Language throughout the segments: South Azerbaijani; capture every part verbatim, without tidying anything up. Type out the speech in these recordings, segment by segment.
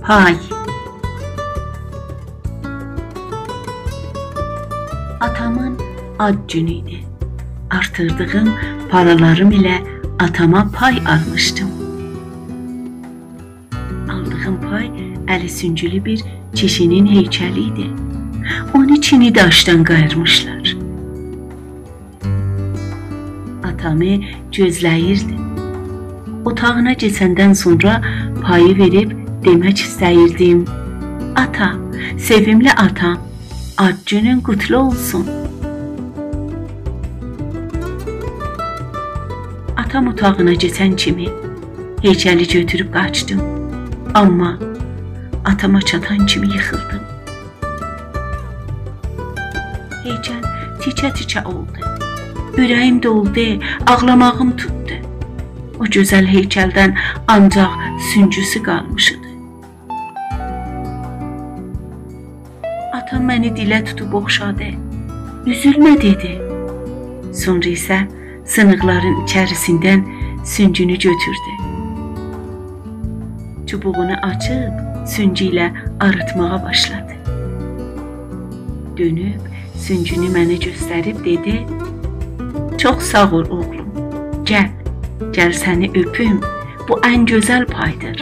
پای. آتامین آد گونو ایدی. آرتیردیغیم پارالاریم ایله آتاما پای آلمیشدیم. آلدیغیم پای الی سونگولو بیر کیشی‌نین هیکلی ایدی. اونو چینی داشدان قاییرمیشلار. آتامی گؤزله‌ییردیم. اوتاغینا کئچندن سونرا پایی وئریب دئمک ایسته‌ییردیم: «آتا، سئویملی آتام، آد گونون قوتلو اولسون.» آتام اوتاغینا کئچن کیمی هیکلی گؤتوروب قاچدیم. آمما آتاما چاتان کیمی ییخیلدیم. هیکل تیکه-تیکه اولدو. اوره‌ییم دولدو، آغلاماغیم توتدو. او گؤزل هیکلدن آنجاق سونگوسو قالمیشیدی. آتام منی دیله توتوب اوخشادی. «اوزولمه» دئدی. سونرا ایسه سینیقلارین ایچریسیندن سونگونو گؤتوردو. چوبوغونو آچیب سونگو ایله آریتماغا باشلادی. دؤنوب سونگونو منه گؤستریب دئدی: «چوخ ساغ اول، اوغلوم. گل، گل سنی اؤپوم. بو ان گؤزل پایدیر.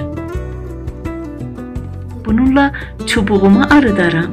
بونونلا چوبوغومو آریدارام،